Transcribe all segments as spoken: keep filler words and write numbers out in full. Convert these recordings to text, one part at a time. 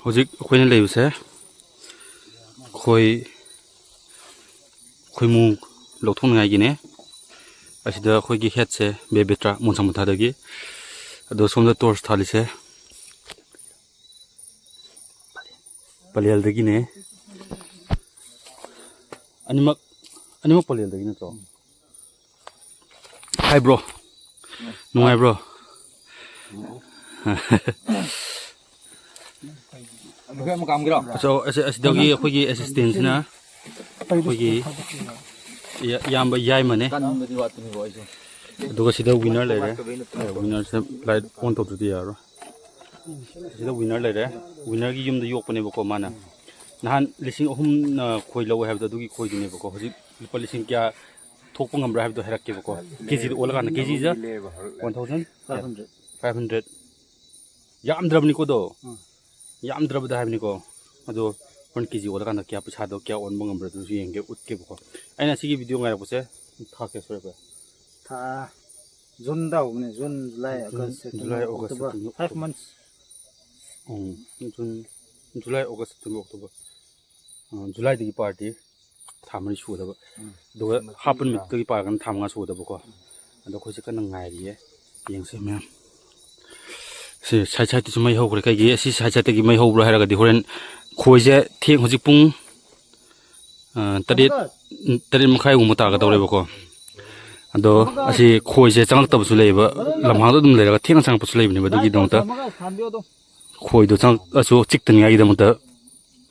ꯍꯧꯖꯤꯛ ꯑꯩꯈꯣꯏꯅ ꯂꯩꯕꯁꯦ ꯈꯣꯏ, ꯈꯣꯏꯃꯨ ꯂꯧꯊꯣꯛꯅꯤꯡꯉꯥꯏꯒꯤꯅꯦ꯫ ꯑꯁꯤꯗ ꯑꯩꯈꯣꯏꯒꯤ ꯍꯦꯠꯁꯦ ꯕꯦꯕꯦꯇ꯭ꯔꯥ ꯃꯣꯟꯁꯥꯡ ꯃꯊꯥꯗꯒꯤ꯫ ꯑꯗꯣ ꯁꯣꯝꯗ ꯇꯣꯔꯆ ꯊꯥꯜꯂꯤꯁꯦ ꯄꯂꯦꯜꯗꯒꯤꯅꯦ꯫ ꯑꯅꯤꯃꯛ, ꯑꯅꯤꯃꯛ ꯄꯂꯦꯜꯗꯒꯤ ꯅꯠꯇ꯭ꯔꯣ? ꯍꯥꯏ ꯕ꯭ꯔꯣ, ꯅꯨꯡꯉꯥꯏꯕ꯭ꯔꯣ? ꯑꯗꯣ ꯑꯁꯤ-, ꯑꯁꯤꯗꯒꯤ ꯑꯩꯈꯣꯏꯒꯤ ꯑꯦꯁꯤꯁꯇꯦꯟꯁꯤꯅ ꯑꯩꯈꯣꯏꯒꯤ ꯏꯌꯥ-, ꯏꯌꯥꯝꯕ ꯌꯥꯏꯃꯅꯦ꯫ ꯀꯟꯕꯗꯤ ꯋꯥꯠꯄꯅꯤꯀꯣ ꯑꯩꯁꯨ꯫ ꯑꯗꯨꯒ ꯁꯤꯗ ꯋꯤꯅꯔ ꯂꯩꯔꯦ꯫ ꯋꯤꯅꯔꯁꯦ ꯂꯥꯏꯠ ꯑꯣꯟ ꯇꯧꯗ꯭ꯔꯗꯤ ꯌꯥꯔꯔꯣꯏ꯫ ꯁꯤꯗ ꯋꯤꯅꯔ ꯂꯩꯔꯦ꯫ ꯋꯤꯅꯔꯒꯤ ꯌꯨꯝꯗ ꯌꯣꯛꯄꯅꯦꯕꯀꯣ ꯃꯥꯅ꯫ ꯅꯍꯥꯟ ꯂꯤꯁꯤꯡ ꯑꯍꯨꯝꯅ ꯈꯣꯏ ꯂꯧꯋꯦ ꯍꯥꯏꯕꯗꯣ ꯑꯗꯨꯒꯤ ꯈꯣꯏꯗꯨꯅꯦꯕꯀꯣ꯫ ꯍꯧꯖꯤꯛ ꯂꯨꯄꯥ ꯂꯤꯁꯤꯡ ꯀꯌꯥ ꯊꯣꯛꯄ ꯉꯝꯕ꯭ꯔꯥ ꯍꯥꯏꯕꯗꯣ ꯍꯥꯏꯔꯛꯀꯦꯕꯀꯣ꯫ ꯀꯦꯖꯤꯗ ꯑꯣꯜꯂꯀꯥꯟꯗ, ꯀꯦꯖꯤꯗ one thousand five hundred꯫ Five hundred꯫ ꯌꯥꯝꯗ꯭ꯔꯕꯅꯤꯀꯣ ꯑꯗꯣ꯫ ꯎꯝ꯫ ꯌꯥꯝꯗ꯭ꯔꯕꯗ ꯍꯥꯏꯕꯅꯤꯀꯣ꯫ ꯑꯗꯣ ꯍꯣꯔꯦꯟ ꯀꯦꯖꯤ ꯑꯣꯜꯂꯀꯥꯟꯗ ꯀꯌꯥ, ꯄꯩꯁꯥꯗꯣ ꯀꯌꯥ ꯑꯣꯟꯕ ꯉꯝꯕ꯭ꯔꯥ ꯑꯗꯨꯁꯨ ꯌꯦꯡꯒꯦ, ꯎꯠꯀꯦꯕꯀꯣ꯫ ꯑꯩꯅ ꯁꯤꯒꯤ ꯚꯤꯗꯤꯑꯣ ꯉꯥꯏꯔꯛꯄꯁꯦ ꯊꯥ ꯀꯌꯥ ꯁꯨꯔꯒꯦ? ꯊꯥ ꯖꯨꯟꯗ ꯍꯧꯕꯅꯦ꯫ June, July, June, August, July, September, August, October. September. Five months꯫ Um, June, July, August, September, October. ꯑ, ꯖꯨꯂꯥꯏꯗꯒꯤ ꯄꯥꯔꯗꯤ ꯊꯥ ꯃꯔꯤ ꯁꯨꯒꯗꯕ꯫ ꯎꯝ꯫ ꯑꯗꯨꯒ ꯍꯥꯞꯄ ꯅꯨꯃꯤꯠꯇꯒꯤ ꯄꯥꯔꯒꯅ ꯊꯥ ꯃꯉꯥ ꯁꯨꯒꯗꯕꯀꯣ꯫ ꯑꯗꯣ ꯑꯩꯈꯣꯏꯁꯦ ꯀꯟꯅ ꯉꯥꯏꯔꯤꯌꯦ꯫ ꯌꯦꯡꯁꯦ ꯃꯌꯥꯝ꯫ ꯁꯤ side sideꯇꯁꯨ ꯃꯩ ꯍꯧꯈ꯭ꯔꯦ꯫ ꯀꯩꯒꯤ ꯑꯁꯤ side sideꯇꯒꯤ ꯃꯩ ꯍꯧꯕ꯭ꯔꯥ ꯍꯥꯏꯔꯒꯗꯤ ꯍꯣꯔꯦꯟ ꯈꯣꯏꯁꯦ ꯊꯦꯡ-, ꯍꯧꯖꯤꯛ ꯄꯨꯡ, ꯑ, ꯇꯔꯦꯠ, ꯇꯔꯦꯠ ꯃꯈꯥꯏꯒꯨꯝꯕ ꯇꯥꯒꯗꯧꯔꯦꯕꯀꯣ꯫ ꯑꯗꯣ ꯑꯁꯤ ꯈꯣꯏꯁꯦ ꯆꯪꯉꯛꯇꯕꯁꯨ ꯂꯩꯌꯦꯕ, ꯂꯝꯍꯥꯡꯗ ꯑꯗꯨꯝ ꯂꯩꯔꯒ ꯊꯦꯡꯅ ꯆꯪꯉꯛꯄꯁꯨ ꯂꯩꯕꯅꯦꯕ꯫ ꯑꯗꯨꯒꯤꯗꯃꯛꯇ ꯈꯣꯏꯗꯣ ꯆꯪꯉꯛꯑꯁꯨ ꯆꯤꯛꯇꯅꯤꯡꯉꯥꯏꯒꯤꯗꯃꯛꯇ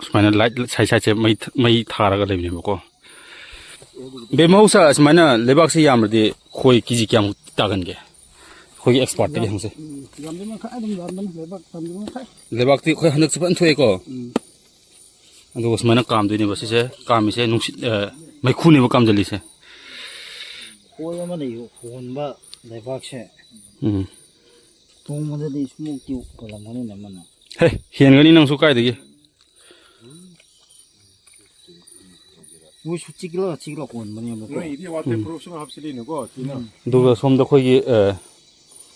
ꯁꯨꯃꯥꯏꯅ light side sideꯁꯦ ꯃꯩ ꯊ-, ꯃꯩ ꯊꯥꯔꯒ ꯂꯩꯕꯅꯦꯕꯀꯣ꯫ ꯕꯦ, ꯃꯍꯧꯁꯥ ꯑꯁꯨꯃꯥꯏꯅ ꯂꯩꯕꯥꯛꯁꯦ ꯌꯥꯝꯃꯗꯤ ꯈꯣꯏ ꯀꯦꯖꯤ ꯀꯌꯥꯃꯨꯛ ꯇꯥꯒꯟꯒꯦ? ꯑꯩꯈꯣꯏꯒꯤ expertꯇꯒꯤ ꯍꯪꯁꯦ꯫ ꯎꯝ, ꯌꯥꯝꯗꯤ ꯃꯈꯥꯏ ꯑꯗꯨꯝ ꯌꯥꯝꯕꯅꯤ, ꯂꯩꯕꯥꯛ ꯌꯥꯝꯗꯤ ꯃꯈꯥꯏ꯫ ꯂꯩꯕꯥꯛꯇꯤ ꯑꯩꯈꯣꯏ ꯍꯟꯗꯛꯁꯦ ꯐꯖꯅ ꯊꯣꯛꯑꯦꯀꯣ꯫ ꯎꯝ꯫ ꯑꯗꯨꯒ ꯁꯨꯃꯥꯏꯅ ꯀꯥꯝꯗꯣꯏꯅꯦꯕ꯫ ꯁꯤꯁꯦ ꯀꯥꯝꯃꯤꯁꯦ ꯅꯨꯡꯁꯤꯠ, ꯑ, ꯃꯩꯈꯨꯅꯦꯕ ꯀꯥꯝꯖꯜꯂꯤꯁꯦ꯫ ꯈꯣꯏ ꯑꯃꯅ ꯍꯣꯟꯕ ꯂꯩꯕꯥꯛꯁꯦ꯫ ꯎꯝ꯫ ꯇꯣꯡꯕꯗꯗꯤ ꯁꯨꯃꯨꯛꯇꯤ ꯍꯣꯜꯂꯝꯒꯅꯤꯅꯦ ꯑꯃꯅ꯫ ꯍꯦ, ꯍꯦꯟꯒꯅꯤ ꯅꯪꯁꯨ ꯀꯥꯏꯗꯒꯤ꯫ ꯃꯣꯏꯁꯨ ꯆꯤꯛꯂ ꯆꯤꯛꯂ ꯍꯣꯟꯕꯅꯦꯕꯀꯣ꯫ ꯅꯣꯏꯒꯤꯗꯤ waterproofꯁꯨ ꯍꯥꯞꯆꯤꯜꯂꯤꯅꯦꯀꯣ, ꯁꯤꯅ꯫ ꯑꯗꯨꯒ ꯁꯣꯝꯗ ꯑꯩꯈꯣꯏꯒꯤ, ꯑ,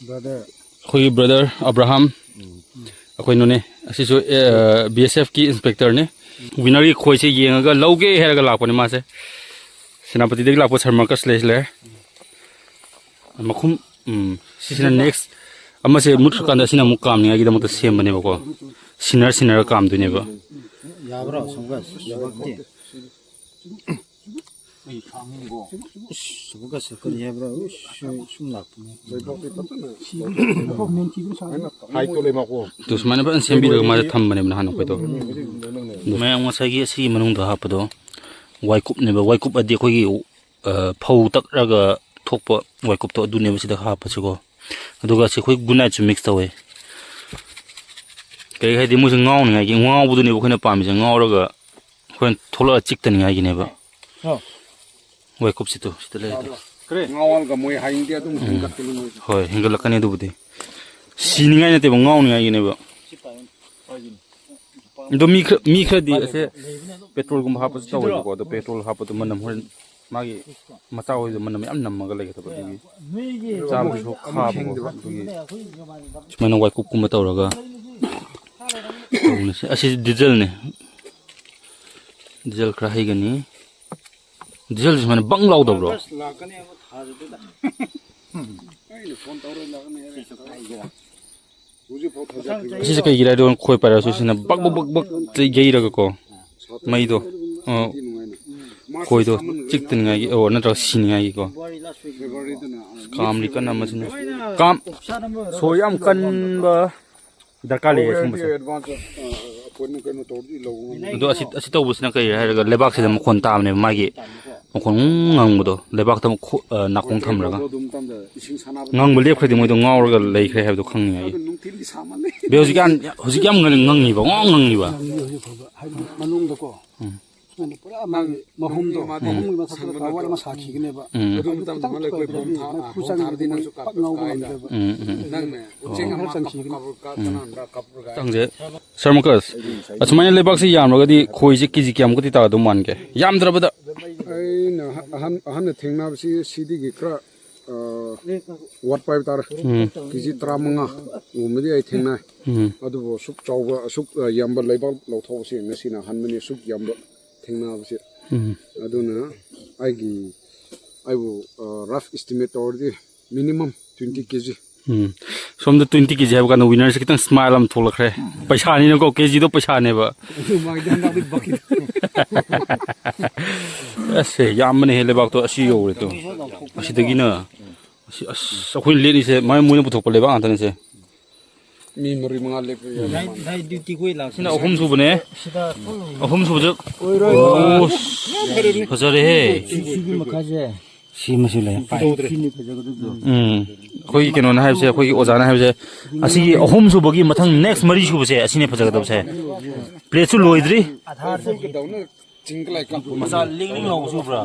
brother꯫ ꯑꯩꯈꯣꯏꯒꯤ brother ꯑꯕ꯭ꯔꯥꯍꯥꯝ꯫ ꯎꯝ꯫ ꯑꯩꯈꯣꯏꯅꯣꯅꯦ, ꯑꯁꯤꯁꯨ ꯕꯤ ꯑꯦꯁ ꯑꯦꯐꯀꯤ ꯏꯟꯁꯄꯦꯛꯇꯔꯅꯤ꯫ ꯋꯤꯅꯔꯒꯤ ꯈꯣꯏꯁꯦ ꯌꯦꯡꯉꯒ ꯂꯧꯒꯦ ꯍꯥꯏꯔꯒ ꯂꯥꯛꯄꯅꯦ ꯃꯥꯁꯦ꯫ ꯁꯦꯅꯥꯄꯇꯤꯗꯒꯤ ꯂꯥꯛꯄ ꯁꯥꯔ ꯃꯥꯔꯀꯁ ꯂꯩꯁꯂꯦ꯫ ꯃꯈꯨꯝ, ꯎꯝ, ꯁꯤꯁꯤꯅ ꯅꯦꯛꯁ ꯑꯃꯁꯦ ꯃꯨꯠꯈ꯭ꯔꯀꯥꯟꯗ ꯑꯁꯤꯅ ꯑꯃꯨꯛ ꯀꯥꯝꯅꯤꯡꯉꯥꯏꯒꯤꯗꯃꯛꯇ ꯁꯦꯝꯕꯅꯦꯕꯀꯣ꯫ ꯁꯤꯟꯅꯔ ꯁꯤꯟꯅꯔ ꯀꯥꯝꯗꯣꯏꯅꯦꯕ꯫ ꯌꯥꯕ꯭ꯔꯣ, ꯁꯪꯒꯁ? ꯌꯥꯕꯛꯇꯤ? ꯑꯩ ꯈꯥꯡꯉꯤꯀꯣ꯫ ꯏꯁ, ꯁꯪꯒꯁ ꯀꯔꯤ ꯍꯥꯏꯕ꯭ꯔꯥ? ꯏꯁ, ꯁꯨꯝ ꯂꯥꯛꯄꯅꯦ꯫ ꯂꯩꯕꯥꯛꯇꯤ ꯐꯖꯅ ꯍꯥꯏꯠꯇꯣ ꯂꯩꯃꯥꯀꯣ꯫ ꯑꯗꯨ ꯁꯨꯃꯥꯏꯅ ꯐꯖꯅ ꯁꯦꯝꯕꯤꯔꯒ ꯃꯥꯁꯦ ꯊꯝꯕꯅꯦꯕ ꯅꯍꯥꯟ ꯑꯩꯈꯣꯏꯗꯣ꯫ ꯃꯌꯥꯝ ꯉꯁꯥꯏꯒꯤ ꯑꯁꯤꯒꯤ ꯃꯅꯨꯡꯗ ꯍꯥꯞꯄꯗꯣ ꯋꯥꯏꯀꯨꯞꯅꯦꯕ꯫ ꯋꯥꯏꯀꯨꯞ ꯑꯗꯤ ꯑꯩꯈꯣꯏꯒꯤ, ꯑ, ꯐꯧ ꯇꯛꯂꯒ ꯊꯣꯛꯄ ꯋꯥꯏꯀꯨꯞꯇꯣ ꯑꯗꯨꯅꯦꯕ ꯁꯤꯗ ꯍꯥꯞꯄꯁꯤꯀꯣ꯫ ꯑꯗꯨꯒ ꯁꯤ ꯑꯩꯈꯣꯏ ꯒꯨꯗ ꯅꯥꯏꯠꯁꯨ ꯃꯤꯛꯁ ꯇꯧꯋꯦ꯫ ꯀꯔꯤ ꯍꯥꯏꯗꯤ ꯃꯣꯏꯁꯦ ꯉꯥꯎꯅꯤꯉꯥꯏꯒꯤ, ꯉꯥꯎꯕꯗꯨꯅꯦꯕ ꯑꯩꯈꯣꯏꯅ ꯄꯥꯝꯃꯤꯁꯦ꯫ ꯉꯥꯎꯔꯒ ꯍꯣꯔꯦꯟ ꯊꯣꯛꯂꯛꯑ ꯆꯤꯛꯇꯅꯤꯉꯥꯏꯒꯤꯅꯦꯕ꯫ ꯑꯣ꯫ ꯋꯥꯏꯀꯨꯞꯁꯤꯗꯣ ꯁꯤꯗ ꯂꯩꯔꯦ꯫ ꯉꯥꯎꯍꯜꯒ ꯃꯣꯏ ꯍꯌꯦꯡꯗꯤ ꯑꯗꯨꯝ ꯎꯝ꯫ ꯍꯦꯟꯒꯠꯀꯅꯤ ꯃꯣꯏꯁꯦ꯫ ꯍꯣꯏ, ꯍꯦꯟꯒꯠꯂꯛꯀꯅꯤ ꯑꯗꯨꯕꯨꯗꯤ꯫ ꯁꯤꯅꯤꯉꯥꯏ ꯅꯠꯇꯦꯕ, ꯉꯥꯎꯅꯤꯉꯥꯏꯒꯤꯅꯦꯕ꯫ ꯑꯗꯣ ꯃꯤ ꯈꯔ, ꯃꯤ ꯈꯔꯗꯤ ꯑꯁꯦ ꯄꯦꯇ꯭ꯔꯣꯜꯒꯨꯝꯕ ꯍꯥꯞꯄꯁꯨ ꯇꯧꯋꯦꯕꯀꯣ꯫ ꯑꯗꯣ ꯄꯦꯇ꯭ꯔꯣꯜ ꯍꯥꯞꯄꯗꯣ ꯃꯅꯝ ꯍꯣꯔꯦꯟ ꯃꯥꯒꯤ ꯃꯆꯥ ꯍꯣꯏꯗꯣ ꯃꯅꯝ ꯌꯥꯝ ꯅꯝꯃꯒ ꯂꯩꯒꯗꯕ ꯑꯗꯨꯒꯤ ꯆꯥꯕꯗꯁꯨ ꯈꯥꯕꯀꯣ꯫ ꯑꯗꯨꯒꯤ ꯁꯨꯃꯥꯏꯅ ꯋꯥꯏꯀꯨꯞꯀꯨꯝꯕ ꯇꯧꯔꯒ ꯇꯧꯕꯅꯦ꯫ ꯑꯁꯤꯁꯦ ꯗꯤꯖꯜꯅꯦ꯫ ꯗꯤꯖꯜ ꯈꯔ ꯍꯩꯒꯅꯤ꯫ ꯗꯤꯖꯜꯁꯦ ꯁꯨꯃꯥꯏꯅ ꯕꯪ ꯂꯥꯎꯗꯕ꯭ꯔꯣ? ꯑꯩꯅ ꯐꯣꯟ ꯇꯧꯔ ꯂꯥꯛꯀꯅꯤ ꯍꯥꯏꯔꯦ꯫ ꯑꯁꯤꯁꯦ ꯀꯩꯒꯤꯔ ꯍꯥꯏꯗꯤ ꯈꯣꯏ ꯄꯥꯏꯔꯁꯨ ꯁꯤꯅ ꯕꯛ ꯕꯛ ꯕꯛ ꯕꯛ ꯌꯩꯔꯒꯀꯣ꯫ ꯃꯩꯗꯣ, ꯑ, ꯈꯣꯏꯗꯣ ꯆꯤꯛꯇꯅꯤꯡꯉꯥꯏꯒꯤ, ꯑꯣ, ꯅꯠꯇ꯭ꯔꯒ ꯁꯤꯅꯤꯡꯉꯥꯏꯒꯤꯀꯣ꯫ ꯀꯥꯝꯂꯤ ꯀꯟꯅ ꯑꯃꯁꯤꯅ꯫ ꯀꯥꯝ-, ꯁꯣ ꯌꯥꯝ ꯀꯟꯕ ꯗꯔꯀꯥꯔ ꯂꯩꯌꯦ ꯁꯤꯒꯨꯝꯕꯁꯦ꯫ ꯑꯗꯣ ꯑꯁꯤ, ꯑꯁꯤ ꯇꯧꯕꯁꯤꯅ ꯀꯩ ꯍꯥꯏꯔꯒ ꯂꯩꯕꯥꯛꯁꯤꯗ ꯃꯈꯣꯟ ꯇꯥꯕꯅꯦꯕ ꯃꯥꯒꯤ꯫ ꯃꯈꯣꯟ ꯉꯪꯕꯗꯣ, ꯂꯩꯕꯥꯛꯇ ꯃꯈꯣ-, ꯑ, ꯅꯥꯀꯣꯡ ꯊꯝꯂꯒ꯫ ꯉꯪꯕ ꯂꯦꯞꯈ꯭ꯔꯗꯤ ꯃꯣꯏꯗꯣ ꯉꯥꯎꯔꯒ ꯂꯩꯈ꯭ꯔꯦ ꯍꯥꯏꯕꯗꯣ ꯈꯪꯅꯤꯡꯉꯥꯏꯒꯤ꯫ ꯕꯦ, ꯍꯧꯖꯤꯛ ꯌꯥꯝ, ꯍꯧꯖꯤꯛ ꯌꯥꯝ ꯉꯪ-, ꯉꯪꯉꯤꯕ, ꯉꯥꯎ ꯉꯪꯉꯤꯕ꯫ ꯉꯪꯉꯤ ꯍꯧꯖꯤꯛ ꯐꯥꯎꯕ꯫ ꯍꯥꯏꯗꯤ ꯃꯅꯨꯡꯗꯀꯣ꯫ ꯎꯝ꯫ ꯁꯨꯃꯥꯏꯅ ꯄꯨꯔꯥ ꯃꯥꯒꯤ ꯃꯍꯨꯝꯗꯣ, ꯃꯥꯗꯤ ꯃꯍꯨꯝꯒꯤ ꯃꯊꯛꯇ ꯁꯪꯕ ꯇꯥꯋꯔ ꯅꯠꯇ꯭ꯔꯣ? ꯑꯃ ꯁꯥꯈꯤꯒꯅꯦꯕ꯫ ꯎꯝ꯫ ꯑꯗꯨ ꯃꯇꯝꯗ ꯈꯤꯇꯪ ꯃꯥ ꯂꯩꯈꯣꯏ ꯊꯣꯛꯑꯗꯤ ꯕꯣꯝ ꯊꯥ-, ꯃꯥꯏ ꯈꯨ ꯊꯥ ꯆꯪꯈ꯭ꯔꯗꯤ ꯊꯥꯗꯤ ꯃꯥꯁꯨ ꯅꯪꯁꯨ ꯀꯥꯞꯄ ꯄꯛ ꯉꯥꯎꯕ ꯀꯥꯏꯅ꯫ ꯉꯝꯗꯦꯕ꯫ ꯎꯝ, ꯎꯝ꯫ ꯅꯪꯅ ꯎꯆꯦꯛ ꯑꯣ꯫ ꯑꯃ ꯈꯔ ꯆꯪꯈꯤꯒꯅꯤ꯫ ꯀꯞꯄ ꯀꯥ-, ꯎꯝ꯫ ꯀꯅꯥꯅ ꯀꯞꯄ꯭ꯔꯒ ꯍꯥꯏꯅ꯫ ꯆꯪꯁꯦ꯫ ꯁꯥꯔ ꯃꯥꯔꯀꯁ, ꯑꯁꯨꯃꯥꯏꯅ ꯂꯩꯕꯥꯛꯁꯤ ꯌꯥꯝꯂꯒꯗꯤ ꯈꯣꯏꯁꯤ ꯀꯦ ꯖꯤ ꯀꯌꯥꯃꯨꯛꯀꯗꯤ ꯇꯥꯒꯗꯧ ꯃꯥꯟꯒꯦ? ꯌꯥꯝꯗ꯭ꯔꯕꯗ꯫ ꯑꯩꯅ ꯑꯍꯟ, ꯑꯍꯟꯅ ꯊꯦꯡꯅꯕꯁꯤ ꯁꯤꯗꯒꯤ ꯈꯔ, ꯑ, ꯋꯥꯠꯄ ꯍꯥꯏꯕ ꯇꯥꯔꯦ꯫ ꯎꯝ꯫ ꯀꯦ ꯖꯤ ꯇꯔꯥꯃꯉꯥꯒꯨꯝꯕꯗꯤ ꯑꯩ ꯊꯦꯡꯅꯩ꯫ ꯎꯝ꯫ ꯑꯗꯨꯕꯨ ꯑꯁꯨꯛ ꯆꯥꯎꯕ, ꯑꯁꯨꯛ, ꯑ, ꯌꯥꯝꯕ ꯂꯩꯕꯥꯛ ꯂꯧꯊꯣꯛꯄꯁꯤ ꯉꯁꯤꯅ ꯑꯍꯥꯟꯕꯅꯤ, ꯑꯁꯨꯛ ꯌꯥꯝꯕ ꯊꯦꯡꯅꯕꯁꯦ꯫ ꯎꯝ꯫ ꯑꯗꯨꯅ ꯑꯩꯒꯤ, ꯑꯩꯕꯨ, ꯑ, rough estimate ꯇꯧꯔꯗꯤ minimum twenty K G꯫ ꯎꯝ꯫ ꯁꯣꯝꯗ twenty K G ꯍꯥꯏꯕ ꯀꯥꯟꯗ winnerꯁꯦ ꯈꯤꯇꯪ smile ꯑꯃ ꯊꯣꯛꯂꯛꯈ꯭ꯔꯦ꯫ ꯄꯩꯁꯥꯅꯤꯅꯀꯣ, KGꯗꯣ ꯄꯩꯁꯥꯅꯦꯕ꯫ ꯑꯁ, ꯌꯥꯝꯕꯅꯦꯍꯦ ꯂꯩꯕꯥꯛꯇꯣ, ꯑꯁꯤ ꯌꯧꯔꯦ ꯇꯨ꯫ ꯑꯁꯤꯗꯒꯤꯅ ꯑꯁꯤ, ꯑꯁ, ꯑꯩꯈꯣꯏꯅ ꯂꯦꯠꯂꯤꯁꯦ ꯃꯣꯏ, ꯃꯣꯏꯅ ꯄꯨꯊꯣꯛꯄ ꯂꯩꯕꯥꯛ ꯉꯥꯛꯇꯅꯤꯁꯦ꯫ ꯃꯤ ꯃꯔꯤ ꯃꯉꯥ ꯂꯦꯞꯄ ꯌꯥꯏ꯫ ꯁꯤꯅ ꯑꯍꯨꯝ ꯁꯨꯕꯅꯦ꯫ ꯑꯍꯨꯝ ꯁꯨꯕꯁꯦ꯫ ꯑꯣ, ꯐꯖꯔꯦꯍꯦ꯫ ꯁꯤꯒꯤ ꯃꯈꯥꯁꯦ꯫ ꯁꯤꯃꯁꯨ ꯂꯩ꯫ ꯎꯝ꯫ ꯑꯩꯈꯣꯏꯒꯤ ꯀꯩꯅꯣꯅ ꯍꯥꯏꯕꯁꯦ, ꯑꯩꯈꯣꯏꯒꯤ ꯑꯣꯖꯥꯅ ꯍꯥꯏꯕꯁꯦ, ꯑꯁꯤꯒꯤ ꯑꯍꯨꯝ ꯁꯨꯕꯒꯤ ꯃꯊꯪ next ꯃꯔꯤ ꯁꯨꯕꯁꯦ, ꯑꯁꯤꯅꯦ ꯐꯖꯒꯗꯕꯁꯦ꯫ Plateꯁꯨ ꯂꯣꯏꯗ꯭ꯔꯤ꯫ ꯃꯆꯥ ꯂꯤꯡ ꯂꯤꯡ ꯂꯥꯎꯕꯁꯨ ꯎꯕ꯭ꯔꯥ?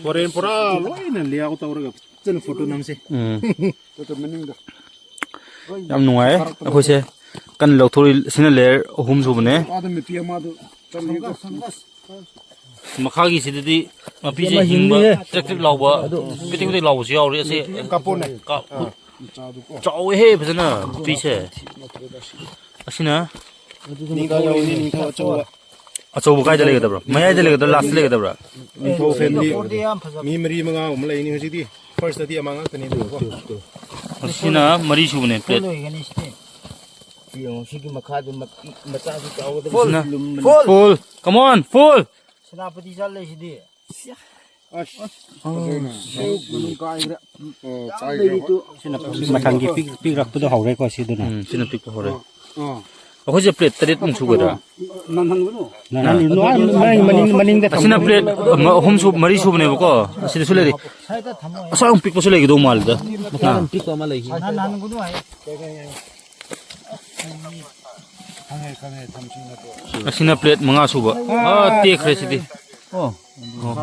Foreign ꯄꯨꯔꯥ ꯂꯣꯏꯅ layout ꯇꯧꯔꯒ ꯐꯖꯅ photo ꯅꯝꯁꯦ꯫ ꯎꯝ꯫ ꯌꯥꯝ ꯅꯨꯡꯉꯥꯏ꯫ ꯑꯩꯈꯣꯏꯁꯦ ꯀꯟꯅ ꯂꯧꯊꯣꯛꯏ꯫ ꯁꯤꯅ layer ꯑꯍꯨꯝ ꯁꯨꯕꯅꯦ꯫ ꯃꯈꯥꯒꯤꯁꯤꯗꯗꯤ ꯃꯄꯤꯁꯦ ꯍꯤꯡꯕ, ꯇ꯭ꯔꯦꯛ ꯇ꯭ꯔꯦꯛ ꯂꯥꯎꯕ, ꯄꯤꯇꯤꯛ ꯄꯤꯇꯤꯛ ꯂꯥꯎꯕꯁꯨ ꯌꯥꯎꯔꯤ꯫ ꯑꯁꯤ ꯀꯥꯞꯄꯣꯅꯦ꯫ ꯀꯥꯞ-, ꯆꯥꯎꯋꯦꯍꯦ ꯐꯖꯅ ꯃꯄꯤꯁꯦ꯫ ꯑꯁꯤꯅ ꯅꯤꯡꯊꯧ ꯂꯩꯅꯤ, ꯅꯤꯡꯊꯧ ꯑꯆꯧꯕ꯫ ꯑꯆꯧꯕ ꯀꯥꯏꯗ ꯂꯩꯒꯗꯕ꯭ꯔꯣ? ꯃꯌꯥꯏꯗ ꯂꯩꯒꯗ꯭ꯔꯥ? Lastꯇ ꯂꯩꯒꯗꯕ꯭ꯔꯥ? ꯅꯤꯡꯊꯧ family ꯃꯤ ꯃꯔꯤ ꯃꯉꯥꯒꯨꯝꯕ ꯂꯩꯅꯤ ꯍꯧꯖꯤꯛꯇꯤ꯫ Firstꯇꯗꯤ ꯑꯃ ꯉꯥꯛꯇꯅꯦ ꯑꯗꯨꯒꯀꯣ꯫ ꯑꯁꯤꯅ ꯃꯔꯤ ꯁꯨꯕꯅꯦ plate꯫ ꯂꯣꯏꯒꯅꯤ ꯁꯤꯗꯤ꯫ ꯌꯦꯡꯉꯣ, ꯁꯤꯒꯤ ꯃꯈꯥꯗ ꯃꯄꯤ ꯃꯆꯥꯁꯨ ꯆꯥꯎꯒꯗꯕ ꯁꯤꯅ ꯂꯨꯝꯕꯅꯤ꯫ Full, come on, full! Senapati ꯆꯠꯂꯦ ꯁꯤꯗꯤ꯫ ꯑꯁ, ꯐꯖꯩꯅꯦ꯫ ꯃꯅꯨꯡ ꯀꯥꯏꯈ꯭ꯔꯦ꯫ ꯑꯣ, ꯀꯥꯏꯈ꯭ꯔꯦ꯫ ꯁꯤꯅ ꯃꯊꯪꯒꯤ ꯄꯤꯛ-, ꯄꯤꯛꯂꯛꯄꯗꯣ ꯍꯧꯔꯦꯀꯣ ꯁꯤꯗꯨꯅ꯫ ꯎꯝ, ꯁꯤꯅ ꯄꯤꯛꯄ ꯍꯧꯔꯦ꯫ ꯑꯥ꯫ ꯑꯩꯈꯣꯏꯁꯦ plate ꯇꯔꯦꯠꯃꯨꯛ ꯁꯨꯒꯗ꯭ꯔꯥ? ꯅꯪ, ꯅꯪ, ꯅꯪ, ꯅꯪ ꯃꯅꯤꯡ, ꯃꯅꯤꯡꯗ ꯑꯁꯤꯅ ꯊꯝꯃꯣ꯫ Plate ꯑꯃ, ꯑꯍꯨꯝ ꯁꯨ-, ꯃꯔꯤ ꯁꯨꯕꯅꯦꯕꯀꯣ꯫ ꯑꯁꯤꯗꯁꯨ ꯂꯩꯔꯤ꯫ ꯑꯁ꯭ꯋꯥꯏ ꯑꯃꯨꯛ ꯄꯤꯛꯄꯁꯨ ꯂꯩꯒꯗꯧ ꯃꯥꯜꯂꯤꯗ꯫ ꯃꯈꯥꯗ ꯑꯥ꯫ ꯄꯤꯛꯄ ꯑꯃ ꯂꯩꯈꯤ꯫ ꯑꯁꯤꯅ plate ꯃꯉꯥ ꯁꯨꯕ꯫ ꯑꯥ, ꯇꯦꯛꯈ꯭ꯔꯦ ꯁꯤꯗꯤ꯫ ꯑꯣ꯫ ꯑꯣꯍꯣ꯫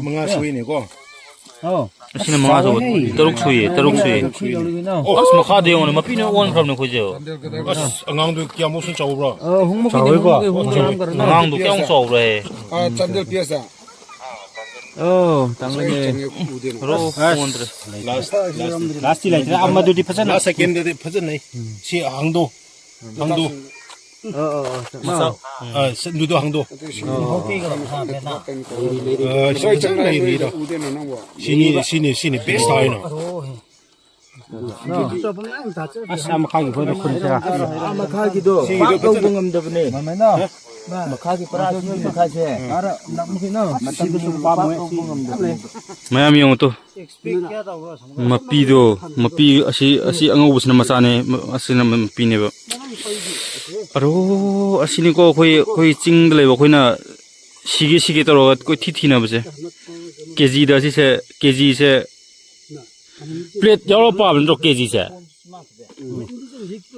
ꯃꯉꯥ ꯁꯨꯏꯅꯦꯀꯣ꯫ ꯑꯧ꯫ ꯑꯁꯤꯅ ꯃꯉꯥ ꯁꯨꯕ꯫ ꯆꯥꯎꯋꯦꯍꯦ꯫ ꯇꯔꯨꯛ ꯁꯨꯏꯌꯦ, ꯇꯔꯨꯛ ꯁꯨꯏꯌꯦ꯫ ꯀꯩꯗꯧꯔꯤꯅꯣ? ꯑꯁ, ꯃꯈꯥꯗ ꯌꯦꯡꯉꯨꯅꯦ, ꯃꯄꯤꯅ ꯑꯣꯟꯈ꯭ꯔꯕꯅꯦ ꯑꯩꯈꯣꯏꯁꯦ꯫ ꯑꯁ, ꯑꯉꯥꯡꯗꯨ ꯀꯌꯥꯃꯨꯛꯁꯨ ꯆꯥꯎꯕ꯭ꯔꯣ? ꯑ, ꯍꯨꯝꯃꯛ ꯆꯥꯎꯋꯦꯀꯣ꯫ ꯍꯨꯝꯃꯛ ꯍꯨꯝꯃꯛ ꯑꯉꯥꯡꯗꯨ ꯀꯌꯥꯃꯨꯛ ꯆꯥꯎꯕ꯭ꯔꯥ ꯍꯦ? ꯑ, ꯆꯥꯟꯗꯦꯜ ꯄꯤꯌꯥꯁꯇ꯫ ꯑꯣ, ꯇꯥꯡꯂꯦꯅꯦ꯫ ꯔꯣ, ꯐꯣꯟꯗ꯭ꯔꯦ꯫ ꯂꯥꯁ, ꯂꯥꯁ꯫ ꯂꯥꯁꯇꯤ ꯂꯩꯇ꯭ꯔꯦ꯫ ꯑꯃꯗꯨꯗꯤ ꯐꯖꯅ꯫ ꯂꯥꯁ ꯁꯦꯀꯦꯟꯗꯗꯤ ꯐꯖꯅꯩ꯫ ꯁꯤ ꯍꯥꯡꯗꯣ꯫ ꯍꯥꯡꯗꯣ꯫ ꯑꯣ, ꯑꯣ, ꯑꯣ꯫ ꯃꯆꯥ꯫ ꯑ, ꯁ-, ꯑꯗꯨꯗꯣ ꯍꯥꯡꯗꯣ꯫ ꯑ, ꯁꯤ ꯆꯪ ꯂꯩꯔꯤꯗꯣ꯫ ꯁꯤꯅꯤ, ꯁꯤꯅꯤ, ꯁꯤꯅꯤ ꯕꯦꯁ ꯇꯥꯏꯅ꯫ ꯑꯁ, ꯑꯥ ꯃꯈꯥꯒꯤ ꯈꯣꯏꯗ ꯈꯨꯟꯁꯤꯔꯥ? ꯑꯥ ꯃꯈꯥꯒꯤꯗꯣ ꯁꯤꯒꯤꯗꯣ ꯄꯥꯛ ꯂꯧꯕ ꯐꯖꯅ ꯉꯝꯗꯕꯅꯦ꯫ ꯃꯈꯥꯒꯤ ꯄꯔꯥꯁꯤ ꯃꯈꯥꯁꯦ꯫ ꯃꯊꯛꯇꯁꯨ ꯄꯥꯛ ꯂꯧꯕ ꯉꯝꯗꯕꯅꯦ꯫ ꯃꯌꯥꯝ ꯌꯦꯡꯉꯨ ꯇꯨ꯫ ꯃꯄꯤꯗꯣ, ꯃꯄꯤ ꯑꯁꯤ, ꯑꯁꯤ ꯑꯉꯧꯕꯁꯤꯅ ꯃꯆꯥꯅꯦ, ꯃ-, ꯑꯁꯤꯅ ꯃ-, ꯃꯄꯤꯅꯦꯕ꯫ ꯑꯔꯣ, ꯑꯁꯤꯅꯤꯀꯣ ꯑꯩꯈꯣꯏ, ꯑꯩꯈꯣꯏ ꯆꯤꯡꯗ ꯂꯩꯕ ꯑꯩꯈꯣꯏꯅ ꯁꯤꯒꯦ ꯁꯤꯒꯦ ꯇꯧꯔꯒ ꯀꯣꯏꯊꯤ ꯊꯤꯅꯕꯁꯦ꯫ ꯀꯦꯖꯤꯗ ꯁꯤꯁꯦ, ꯀꯦꯖꯤꯁꯦ ꯄ꯭ꯂꯦꯠ ꯌꯥꯎꯔ ꯄꯥꯕ ꯅꯠꯇ꯭ꯔꯣ ꯀꯦꯖꯤꯁꯦ?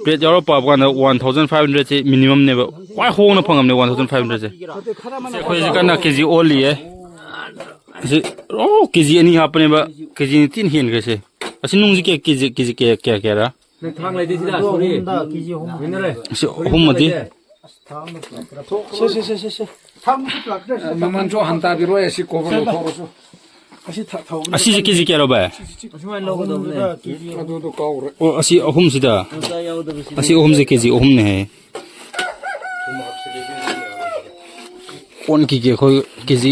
ꯄ꯭ꯂꯦꯠ ꯌꯥꯎꯔ ꯄꯥꯕ ꯀꯥꯟꯗ ꯋꯥꯟ ꯊꯥꯎꯖꯟ ꯐꯥꯏꯚ ꯍꯟꯗ꯭ꯔꯦꯠꯁꯦ ꯃꯤꯅꯤꯃꯝꯅꯦꯕ꯫ ꯈ꯭ꯋꯥꯏ ꯍꯣꯡꯅ ꯐꯪꯉꯝꯅꯦ ꯋꯥꯟ ꯊꯥꯎꯖꯟ ꯐꯥꯏꯚ ꯍꯟꯗ꯭ꯔꯦꯠꯁꯦ꯫ ꯑꯩꯈꯣꯏꯁꯦ ꯀꯟꯅ ꯀꯦꯖꯤ ꯑꯣꯜꯂꯤꯌꯦ꯫ ꯑꯁꯤ, ꯑꯣ, ꯀꯦꯖꯤ ꯑꯅꯤ ꯍꯥꯞꯄꯅꯦꯕ꯫ ꯀꯦꯖꯤ ꯑꯅꯤ ꯊꯤꯅ ꯍꯦꯟꯈ꯭ꯔꯦꯁꯦ꯫ ꯑꯁꯤ ꯅꯨꯡꯁꯤ ꯀꯌꯥ, ꯀꯦꯖꯤ, ꯀꯦꯖꯤ ꯀꯌꯥ, ꯀꯌꯥ, ꯀꯌꯥꯔꯥ? ꯅꯪ ꯊꯥꯡ ꯂꯩꯇꯦ ꯁꯤꯗ, ꯁꯣꯔꯤ꯫ ꯑꯍꯨꯝꯗ ꯀꯦꯖꯤ ꯑꯍꯨꯝ꯫ ꯃꯤꯅꯔꯦ꯫ ꯑꯁꯤ ꯑꯍꯨꯝ ꯑꯗꯤ? ꯁꯦ, ꯁꯦ, ꯁꯦ, ꯁꯦ, ꯁꯦ꯫ ꯃꯃꯜꯁꯨ ꯍꯟꯊꯕꯤꯔꯣꯏ, ꯑꯁꯤ ꯀꯣꯕꯔ ꯂꯧꯊꯣꯛꯑꯁꯨ꯫ ꯑꯁꯤ ꯊ-, ꯊꯧꯕꯅꯦ꯫ ꯑꯁꯤꯁꯦ ꯀꯦꯖꯤ ꯀꯌꯥꯔꯣ, ꯚꯥꯏ? ꯑꯁꯨꯃꯥꯏꯅ ꯂꯧꯒꯗꯕꯅꯦ꯫ ꯑꯗꯨꯗꯣ ꯀꯥꯎꯔꯦ꯫ ꯑꯣ, ꯑꯁꯤ ꯑꯍꯨꯝꯁꯤꯗ? ꯃꯆꯥ ꯌꯥꯎꯗꯕꯁꯤꯗꯤ꯫ ꯑꯁꯤ ꯑꯍꯨꯝꯁꯦ ꯀꯦꯖꯤ ꯑꯍꯨꯝꯅꯦ ꯍꯥꯏꯌꯦ꯫ ꯑꯣꯟꯈꯤꯒꯦ ꯑꯩꯈꯣꯏ ꯀꯦꯖꯤ꯫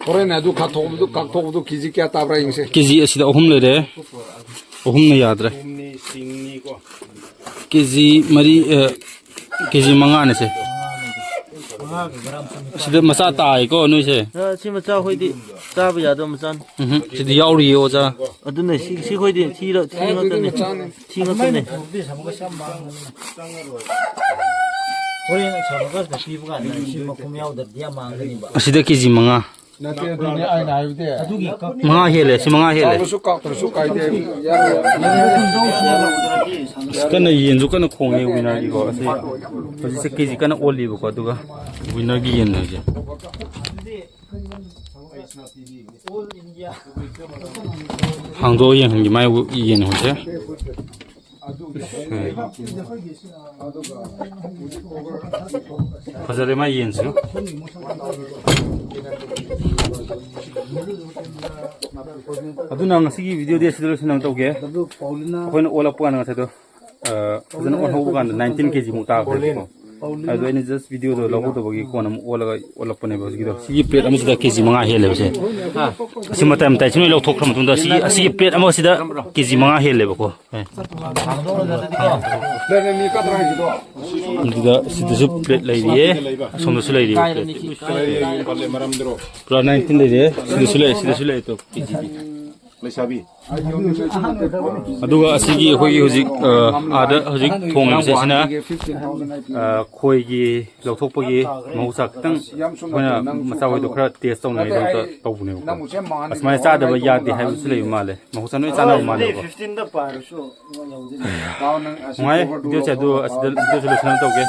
ꯍꯣꯔꯦꯟ ꯑꯗꯨ ꯀꯥꯊꯣꯛꯄꯗꯨ, ꯀꯥꯊꯣꯛꯄꯗꯨ ꯀꯦꯖꯤ ꯀꯌꯥ ꯇꯥꯕ꯭ꯔꯥ ꯌꯦꯡꯁꯦ꯫ ꯀꯦꯖꯤ ꯑꯁꯤꯗ ꯑꯍꯨꯝ ꯂꯩꯔꯦ꯫ ꯑꯍꯨꯝꯅ ꯌꯥꯗ꯭ꯔꯦ꯫ ꯀꯦꯖꯤ ꯃꯔꯤ, ꯑ, ꯀꯦꯖꯤ ꯃꯉꯥꯅꯦ ꯁꯦ꯫ ꯁꯤꯗ ꯃꯆꯥ ꯇꯥꯏꯀꯣ ꯅꯣꯏꯁꯦ꯫ ꯑ, ꯁꯤ ꯃꯆꯥ ꯑꯩꯈꯣꯏꯗꯤ ꯆꯥꯕ ꯌꯥꯗꯕ ꯃꯆꯥꯅꯤ꯫ ꯎꯝ, ꯁꯤꯗꯤ ꯌꯥꯎꯔꯤꯌꯦ ꯑꯣꯖꯥ꯫ ꯑꯗꯨꯅꯦ ꯁꯤ, ꯁꯤ ꯑꯩꯈꯣꯏꯗꯤ ꯊꯤꯔ-, ꯊꯤ ꯉꯥꯛꯇꯅꯦ꯫ ꯊꯤ ꯉꯥꯛꯇꯅꯦ꯫ ꯍꯣꯔꯦꯟ ꯁꯥꯃꯨꯒꯁꯇ ꯄꯤꯕ ꯀꯥꯟꯗ ꯁꯤ ꯃꯈꯨꯝ ꯌꯥꯎꯗ꯭ꯔꯗꯤ ꯌꯥꯝ ꯃꯥꯡꯒꯅꯤꯕ꯫ ꯑꯁꯤꯗ ꯀꯦꯖꯤ ꯃꯉꯥ꯫ ꯅꯠꯇꯦ, ꯑꯗꯨꯅꯤ ꯑꯩꯅ ꯍꯥꯏꯕꯗꯤ꯫ ꯑꯗꯨꯒꯤ ꯀꯛ-, ꯃꯉꯥ ꯍꯦꯜꯂꯦ, ꯁꯤ ꯃꯉꯥ ꯍꯦꯜꯂꯦ꯫ ꯆꯥꯎꯔꯁꯨ ꯀꯥꯛꯇ꯭ꯔꯁꯨ ꯀꯥꯏꯗꯦ꯫ ꯑꯁ, ꯀꯟꯅ ꯌꯦꯟꯁꯨ ꯀꯟꯅ ꯈꯣꯡꯉꯦ ꯋꯤꯅꯔꯒꯤꯀꯣ꯫ ꯑꯁꯤ ꯍꯧꯖꯤꯛꯁꯦ ꯀꯦꯖꯤ ꯀꯟꯅ ꯑꯣꯜꯂꯤꯕꯀꯣ, ꯑꯗꯨꯒ ꯋꯤꯅꯔꯒꯤ ꯌꯦꯟ ꯍꯧꯖꯤꯛ ꯍꯥꯡꯗꯣꯛꯑ ꯌꯦꯡꯍꯟꯒꯦ ꯃꯥꯏ ꯌꯦꯟ ꯍꯧꯖꯤꯛ꯫ ꯐꯖꯔꯦ ꯃꯥ ꯌꯦꯟꯁꯨ꯫ ꯑꯗꯨꯅ ꯉꯁꯤꯒꯤ ꯚꯤꯗꯤꯑꯣꯗꯤ ꯑꯁꯤꯗ ꯂꯣꯏꯁꯤꯟꯅꯕ ꯇꯧꯒꯦ꯫ ꯑꯩꯈꯣꯏꯅ ꯑꯣꯜꯂꯛꯄ ꯀꯥꯟꯗ ꯉꯁꯥꯏꯗꯣ, ꯑ, ꯐꯖꯅ ꯑꯣꯜꯍꯧꯕ ꯀꯥꯟꯗ ꯅꯥꯏꯟꯇꯤꯟ ꯀꯦ ꯖꯤ ꯃꯨꯛ ꯇꯥꯈ꯭ꯔꯦꯕꯀꯣ꯫ ꯑꯗꯣ ꯑꯩꯅ just ꯚꯤꯗꯤꯑꯣꯗꯣ ꯂꯧꯍꯧꯗꯕꯒꯤ ꯀꯣꯟꯅ ꯑꯃꯨꯛ ꯑꯣꯜꯂꯒ ꯑꯣꯜꯂꯛꯄꯅꯦꯕ ꯍꯧꯖꯤꯛꯀꯤꯗꯣ꯫ ꯁꯤꯒꯤ ꯄ꯭ꯂꯦꯠ ꯑꯃꯁꯤꯗ ꯀꯦ ꯖꯤ ꯃꯉꯥ ꯍꯦꯜꯂꯦꯕ ꯁꯦ꯫ ꯑꯁꯤ ꯃꯇꯥꯏ ꯃꯇꯥꯏꯁꯤ ꯂꯣꯏ ꯂꯧꯊꯣꯛꯈ꯭ꯔ ꯃꯇꯨꯡꯗ ꯁꯤꯒꯤ, ꯑꯁꯤꯒꯤ ꯄ꯭ꯂꯦꯠ ꯑꯃꯁꯤꯗ ꯀꯦ ꯖꯤ ꯃꯉꯥ ꯍꯦꯜꯂꯦꯕꯀꯣ꯫ ꯑꯦ꯫ ꯑꯗꯨꯗ ꯁꯤꯗꯁꯨ ꯄ꯭ꯂꯦꯠ ꯂꯩꯔꯤꯌꯦ, ꯑꯁꯣꯝꯗꯁꯨ ꯂꯩꯔꯤꯌꯦ ꯄ꯭ꯂꯦꯠ꯫ ꯄꯨꯔꯥ ꯅꯥꯏꯟꯇꯤꯟ ꯂꯩꯔꯤꯌꯦ꯫ ꯁꯤꯗꯁꯨ ꯂꯩ, ꯁꯤꯗꯁꯨ ꯂꯩ, ꯇꯣ꯫ ꯂꯩꯁꯥꯕꯤ꯫ ꯑꯗꯨꯒ ꯑꯁꯤꯒꯤ ꯑꯩꯈꯣꯏꯒꯤ ꯍꯧꯖꯤꯛ, ꯑ, ꯑꯥꯗ ꯍꯧꯖꯤꯛ ꯊꯣꯡꯉꯤꯕꯁꯦ ꯁꯤꯅ, ꯑ, ꯈꯣꯏꯒꯤ ꯂꯧꯊꯣꯛꯄꯒꯤ ꯃꯍꯧꯁꯥ ꯈꯤꯇꯪ ꯑꯩꯈꯣꯏꯅ ꯃꯆꯥ ꯍꯣꯏꯗꯣ ꯈꯔ ꯇꯦꯁ ꯇꯧꯅꯉꯥꯏꯒꯤꯗꯃꯛꯇ ꯇꯧꯕꯅꯦꯕꯀꯣ꯫ ꯑꯁꯨꯃꯥꯏꯅ ꯆꯥꯗꯕ ꯌꯥꯗꯦ ꯍꯥꯏꯕꯁꯨ ꯂꯩꯕ ꯃꯥꯜꯂꯦ꯫ ꯃꯍꯧꯁꯥ ꯂꯣꯏ ꯆꯥꯅꯕ ꯃꯥꯜꯂꯦꯕꯀꯣ꯫ ꯅꯨꯡꯉꯥꯏ ꯚꯤꯗꯤꯑꯣꯁꯦ, ꯑꯗꯨ ꯑꯁꯤꯗ ꯚꯤꯗꯤꯑꯣꯁꯦ ꯂꯣꯏꯁꯤꯟꯅꯕ ꯇꯧꯒꯦ꯫